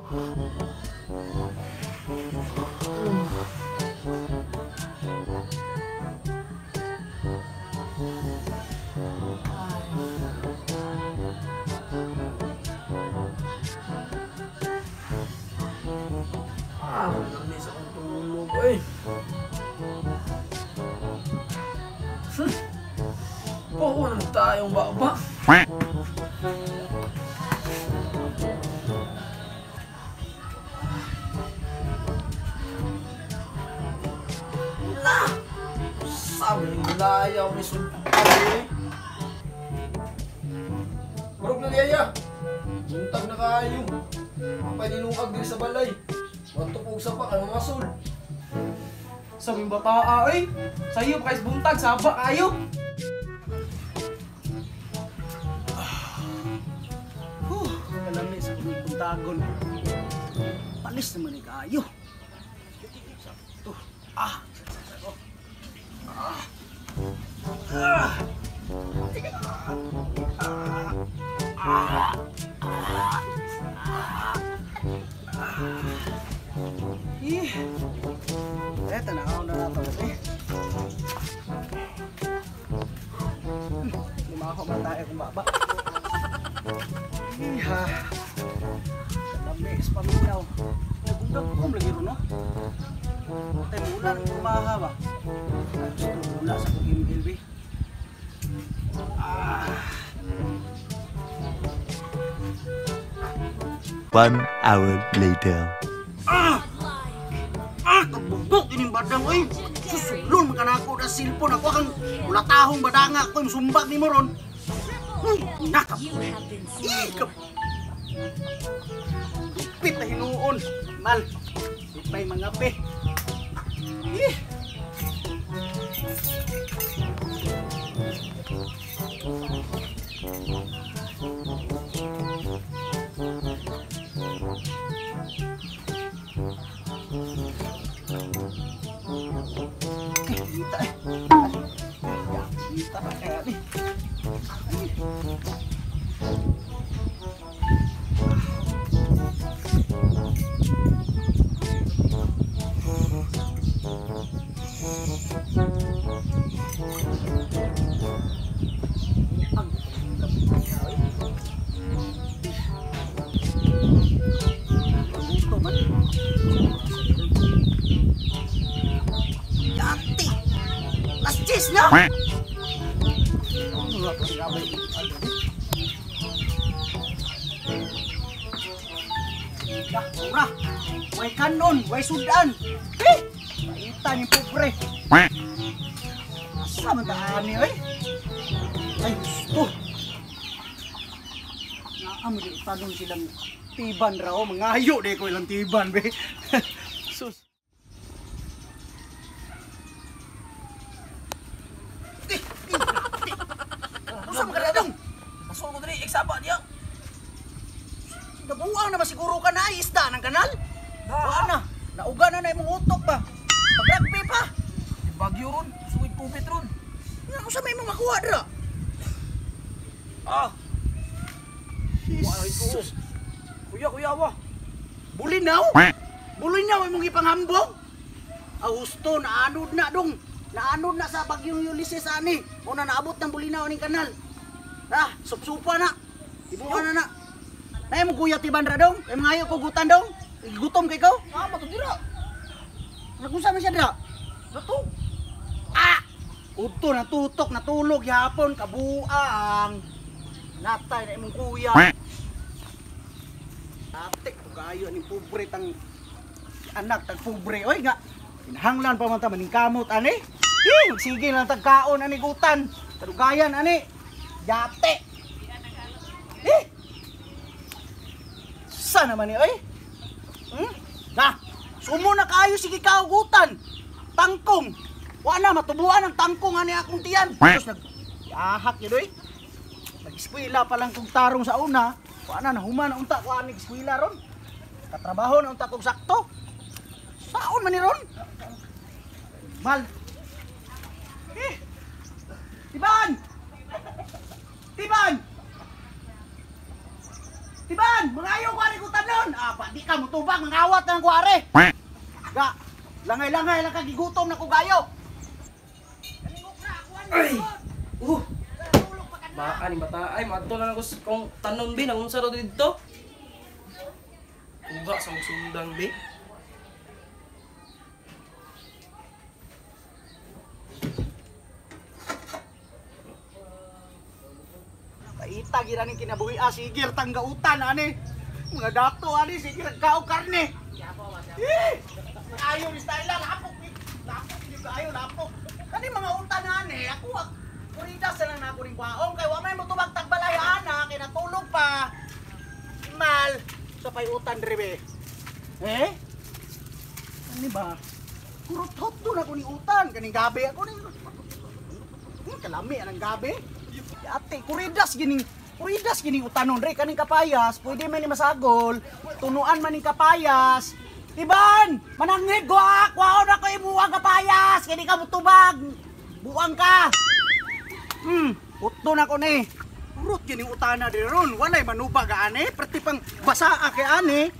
Ah, namiss akong tulog eh. Pakuha naman tayong baba. Na! Sabi ng layaw ni Sultan eh. Marog na niyaya. Buntag na kayo. Paninungag din sa balay. Matupog sa pa, ano masul? Sabi yung bata, ay! Sa'yo, kayos buntag, saba kayo! Huh, kalami sa kong buntagon. Palis naman ni kayo. Sakto. Ah! Ah! Ah! Ah! Ah! Eh, eh, tanaw na nato eh. Lima ako man tayo kung baba. Iha. Kalami sa paminaw. Nagugag lagi ron, no? Tay mula ng kumaha ba? Ay, gusto mula sa kong MLB. Ah. 1 hour later. Ah! Ah! Kabugok ining badang oy. Susulon man kanako na cellphone ako kang ulatahong badanga ko sumbag nimo ron. Nakap. Ih, kap. Lupit na hinuon. Mal. Ipay mga pe. Ih. Kita eh. Ya, kita pa kaya ni. Ganti. Las 10 na. Dah, murah. Way kanon, way sudan. Eh, paita ni pobre. Asa man ta ani oy? Ay, gusto. Naa mo di tanong silang tiban raw, mangayo di ko ilang tiban be. Sus. Usa man ka dong? Masol ko diri, eksaba niya. Nabuang na masiguro ka na ay isda ng kanal. Wala na. Nauga na na imong utok ba. Pag-rugby pa. Bagyo ron, sungit kupit ron. Nga usa may imong makuha dira. Ah. Jesus. Kuya, kuya wa. Bulinaw? Bulinaw imong ipanghambog? Augusto, naanod na dong. Naanod na sa bagyong Ulysses ani. Una naabot ng bulinaw ning kanal. Ah, supsupa na. Ibuha na na. Nay mo kuya tiban ra dong. Ay mangayo ko gutan dong. Gutom kay ko. Ah, matudira. Nagunsa man siya dira? Nato. Ah! Udto natutok natulog gihapon kabuang. Natay na imong kuya. Ate ko kayo ning pobre tang anak tag pobre oy nga. Kinahanglan pa man ta maningkamot ani. Eh, sige lang tag kaon ani gutan. Tadugayan ani. Yate. Eh. Sa naman ni oy? Hmm? Na, sumo na kayo sige kaugutan. Tangkong. Wa na matubuan ang tangkong ani akong tiyan. Tapos nag ahak yun oy. Nag-eskwela pa lang kong tarong sa una. Wa na nahuman na unta ko ani eskwela ron. Katrabaho na unta kog sakto. Saon man ni ron? Mal. Eh. Tiban. Tiban. Tiban, mangayo ko ani ko tanon. Ah, pa di ka mutubag mangawat nang kuare. Ga, langay-langay lang ka gigutom na ko gayo. Ay! Baka ni bata ay madto na lang ko kung tanon bi nang unsa raw didto. Uga sa sundang bi. Paita gira ning kinabuhi ah, sigir tanggautan ani. Mga dato ani sigir kaog karne. Eh! Ayo ni style lapok ni. Lapok ni kaayo lapok. Kani mga utan ani ako kurida sa lang nako ning kwaong kay wa may motubag tagbalay ana kay natulog pa. Mal sa pay utan diri be. Eh? Ani ba? Kurutot do na ko ni utan kaning gabi ako ni. Kalami anang gabi. Ate, kuridas gining utanon re kaning kapayas, pwede man ni masagol, tunuan man ning kapayas. Iban, manangid guak, kwaon ako imuang kapayas, kini ka mutubag. Buang ka. Utto na ko ni. Urot gining utana diri ron, walay manubag ani, perti pang basa kay ani.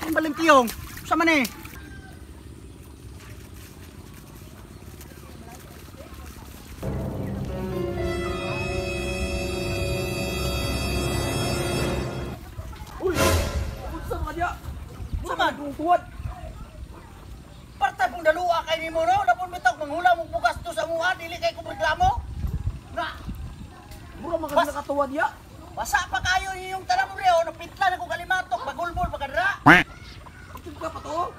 Ang balentiyong, sa man eh. Saman, tuwad. Parte pong dalua kay nimo no, lapon bitaw manghula mong bugas to sa muha, dili kay kong reklamo. Na. Mura man ka nakatuwad ya. Basa pa kayo iyong tanan mo reo, napitla na ko kalimatok, bagulbol pa kadra. Atug ka patuo.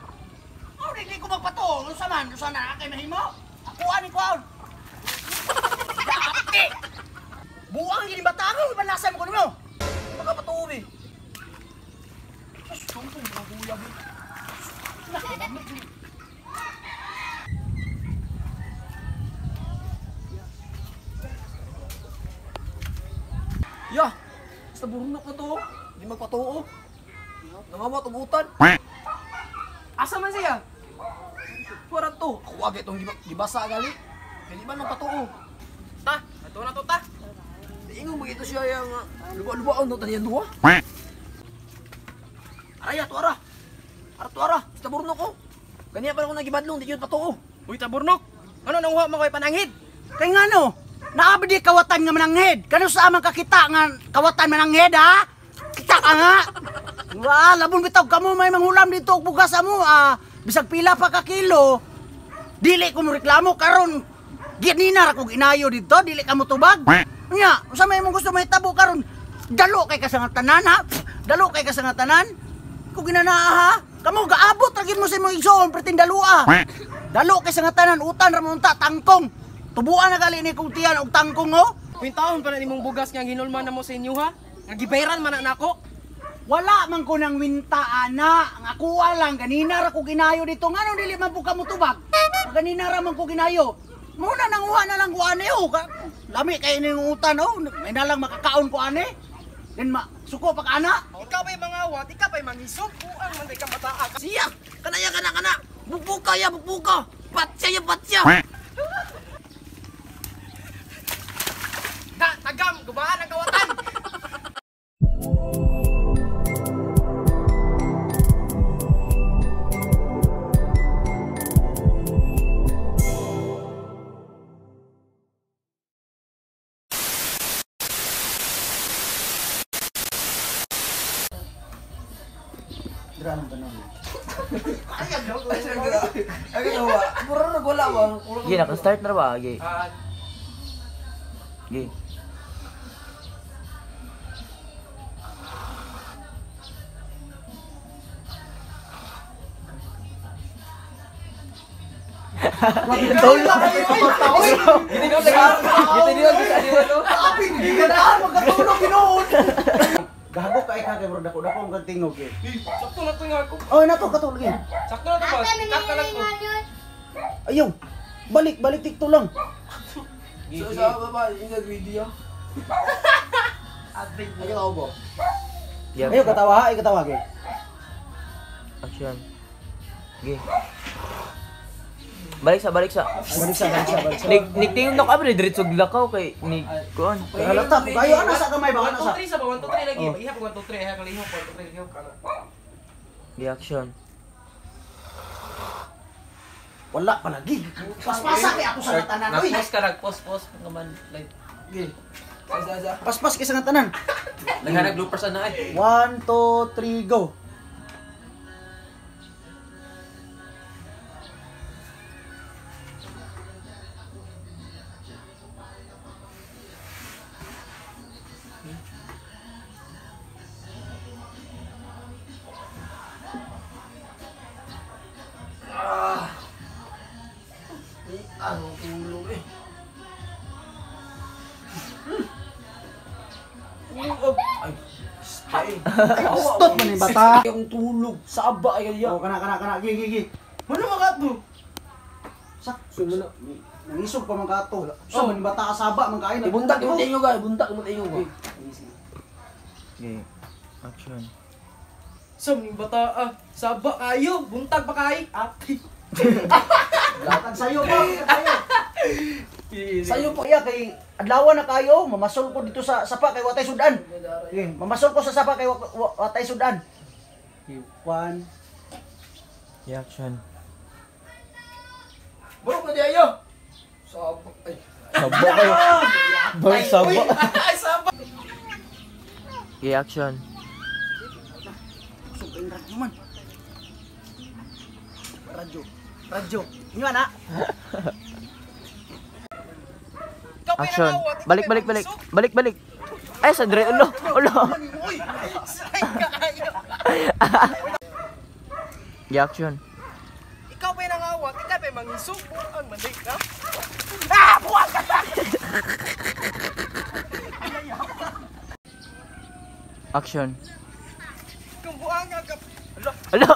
Oh, dili ko magpatuo. Unsa man, unsa na kay mahimo? Ako ani ko. Ate. Buang gini batangon, balasan mo ko nimo. Baka patuo bi. Sus, tumpong mga kuya bi. Ya, basta burnok na to. Di magpatuo. Nangawat ubutan. Asa man siya? Wala to. Ako agay itong gibasa gali. Kaya di man magpatuo. Ta, ato na to ta. Ingon mo ito siya yung luba-lubaon no taniyan duwa. Araya tuara. Ara tuara, basta burnok ko. Ganiya pa ako nagibadlong, di yun patuo. Uy, taburnok. Ano nanguha mo kay pananghid? Kay ngano? Naabi di kawatan nga mananghid. Kano sa amang kakita nga kawatan mananghid ha? Kita ka nga. Wa, labon bitaw kamo may manghulam dito og bugas amo ah. Bisag pila pa ka kilo. Dili ko mo reklamo karon. Ginina ra kog inayo dito, dili ka mo tubag. Nya, unsa may imong gusto mahitabo karon? Dalo kay ka sa nga tanan ha. Dalo kay ka sa nga tanan. Kung ginanaa ha. Kamo gaabot ra gid mo sa imong igsoon perting dalua. Dalo kay sa nga tanan utan ra mo unta tangkong. Tubuan na gali ni kong tiyan og tangkong oh. Kwintaon pa na nimong bugas nga hinulman na mo sa inyo ha. Nga gibayran man na nako. Wala man ko nang winta ana. Ang akuha lang ganina ra ko ginayo dito. Ngano dili man po ka motubag? Ganina ra man ko ginayo. Muna nanguha na lang ko ani oh. Lami kay ning utan oh. May na lang makakaon ko ani. Then ma suko pa ka ana. Ikaw ba'y mangawat, ikaw ba'y mangisog, buang man ka mataa. Siya, kanaya kana kana. Bukbuka ya, bukbuka. Patsya ya, patsya. Ta, tagam, gubaan ang kawatan. Ay, gawa. Mura na wala ba? Gi, naka-start na ba? Gi. Gi. Gago kay ka kay bro dako dako ang tingog eh. Sakto na to nga ako. Oh, nato katulog eh. Sakto na to ba? Sakto lang to. Ayaw. Balik balik tikto lang. So, sa baba, yung nag-video. Ay, ako ba? Ayaw katawa ha, ay katawa ge. Action. Gi. Balik sa, balik sa. Balik sa, balik sa, balik sa. Nigtingog na ko abri diretso lakaw kay ni kuan. Halata po kayo ana sa gamay ba ana 1 sa. 2 3 sa ba 1 2 3 lagi. Ihap 1 2 3, ihap lihok 1 2 3 lihok kana. Reaction. Wala palagi. Paspasa kay ako sa tanan oy. Nag-post ka, nag-post-post nga man. Like, Okay. Paspas kay sa tanan. naghanag bloopers ana ay. 1 2 3 go. Ang tulog eh. Ay, stay. Stop man ni bata. Ang tulog. Saba ay kaya. Oh, kana kana kana. Gi gi gi. Wala makato. Sak, sumo na. Nangisog pa man kato. Sa man bata asaba man kayo. Ibuntak mo inyo ga, ibuntak mo inyo ga. Okay. Action. Sa mga bata ah, saba kayo, buntag pa kay. Ate. Latag sayo pa. Sayo. Sayo pa. Kaya kay adlaw na kayo, mamasol ko dito sa sapa kay watay sudan. Okay, mamasol ko sa sapa kay watay sudan. Okay, one. Reaction. Bro, pa di ayo. Saba ay. Saba kayo. Boy, saba. Ay, saba. Reaction. Sugay radyo man. Radyo. Radyo. Inyo ana. Action. Balik, balik, balik. Balik, balik. Ay, sa dre. Ulo. Ulo. Uy. Reaction. Ikaw pa'y nangawat, ikaw pa'y mangisog. Ang manday ka. Ah, buwag ka. Action. Kung buang ka. Ulo.